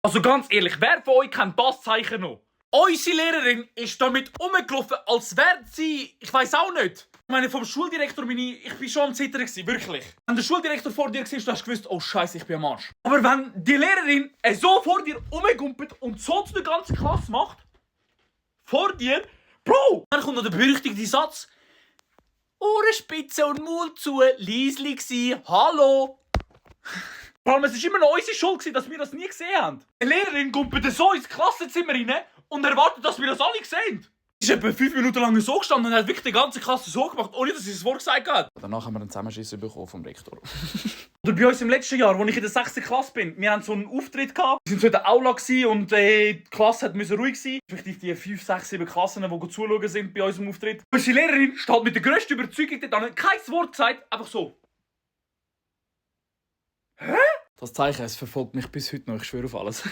Also ganz ehrlich, wer von euch kennt das Zeichen noch? Unsere Lehrerin ist damit rumgelaufen, als wäre sie, ich weiß auch nicht. Ich meine, vom Schuldirektor ich bin schon am Zittern gewesen, wirklich. Wenn der Schuldirektor vor dir war, du hast gewusst, oh Scheiße, ich bin am Arsch. Aber wenn die Lehrerin so vor dir rumgumpelt und so zu der ganzen Klasse macht, vor dir, Bro! Dann kommt noch der berüchtigte Satz. Ohrenspitze und Mund zu, leisli gsi, hallo. Vor allem, es war immer noch unsere Schuld, dass wir das nie gesehen haben. Die Lehrerin gumpelt so ins Klassenzimmer rein und erwartet, dass wir das alle sehen. Sie ist etwa 5 Minuten lang so gestanden und hat wirklich die ganze Klasse so gemacht, ohne dass sie das Wort gesagt hat. Danach haben wir einen Zusammenschiss bekommen vom Rektor. Oder bei uns im letzten Jahr, als ich in der 6. Klasse bin, wir hatten so einen Auftritt gehabt. Wir waren so in der Aula und die Klasse musste ruhig sein. Respektive die 5, 6, 7 Klassen, die zuschauen sind bei unserem Auftritt. Unsere Lehrerin steht mit der grössten Überzeugung dort an, kein Wort gesagt, einfach so. Hä? Das Zeichen, es verfolgt mich bis heute noch, ich schwöre auf alles.